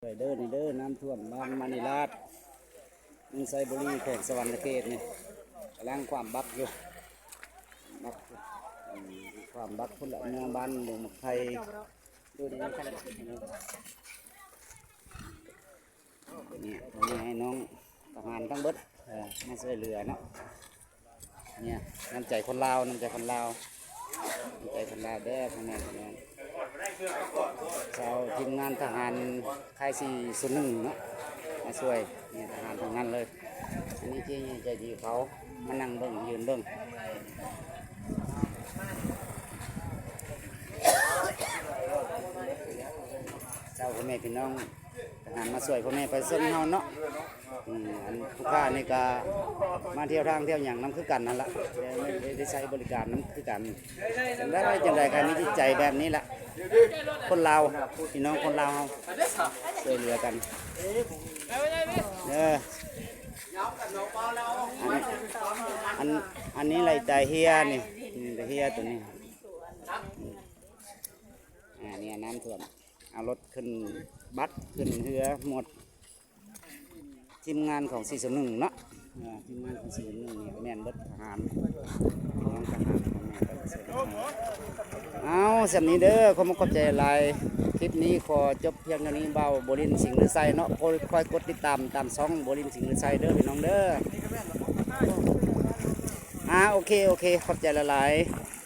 ໄປເດີນີ້ເດີ ນ້ຳຖ້ວມບ້ານມະນີລາດ ເມືອງໄຊບູລີ ແຂວງສະຫວັນນະເຂດນີ້ ກຳລັງຂວ້ຳບັກຢູ່ ບັກ ອືມ ຂວ້ຳບັກພຸ້ນລະ ເມືອງບ້ານດົງໝາກໄຜ່ ຢູ່ໃນນັ້ນ ນີ້ ນີ້ໃຫ້ນ້ອງທະຫານທັງເບິດ ເອີ ມາຊ່ວຍເຫຼືອເນາະ. ນີ້ ນ້ຳໃຈຄົນລາວ ນ້ຳໃຈຄົນລາວ ນ້ຳໃຈຄົນລາວເດີ ພໍ່ແມ່ພີ່ນ້ອງ ຊາວທີມງານທະຫານຄ້າຍສີ່ສູນໜຶ່ງເນາະ ມາຊ່ວຍ ນີ້ທະຫານທັງນັ້ນເລີຍ. ອັນນີ້ທີ່ໃຈດີເຂົາມານັ່ງເບິ່ງ ຢືນເບິ່ງ ຊາວພໍ່ແມ່ພີ່ນ້ອງ ທະຫານມາຊ່ວຍພໍ່ແມ່ປະຊາຊົນເຮົາເນາະ. ອືມ ອັນຜູ້ຄ້ານີ້ກະມາທ່ຽວທາງທ່ຽວຫຍັງນຳຄືກັນນັ້ນລະ ໄດ້ ໄດ້ໃຊ້ບໍລິການນຳຄືກັນ. ຈັ່ງໃດ ຈັ່ງໃດກະມີຈິດໃຈແບບນີ້ລະ ຄົນລາວ ພີ່ນ້ອງຄົນລາວເຮົາ ຊ່ວຍເຫຼືອກັນເດີ. ອັນ ອັນ ອັນນີ້ໄລ່ຕາເຮຍນີ້ ອືມ ຕາເຮຍໂຕນີ້ ອືມ ອັນນີ້ນ້ຳຖ້ວມ ເອົາລົດຂຶ້ນ ບັດຂຶ້ນເຮືອໝົດ ທີມງານຂອງສີ່ສູນໜຶ່ງເນາະ ເອີ ທີມງານຂອງສີ່ສູນໜຶ່ງນີ້ແມ່ນເບິດທະຫານ ພີ່ນ້ອງທະຫານ ເອົາ ສ່ຳນີ້ເດີ ຂໍຂອບໃຈຫຼາຍ. ຄລິບນີ້ຂໍຈົບພຽງເທົ່ານີ້ ບ່າວ ບົວລິນ ສິງລືໄຊເນາະ ຄອຍ ຄອຍກົດຕິດຕາມຕາມຊ່ອງບົວລິນ ສິງລືໄຊເດີ ພີ່ນ້ອງເດີ. ອາ ໂອເຄ ໂອເຄ ຂອບໃຈຫຼາຍໆ.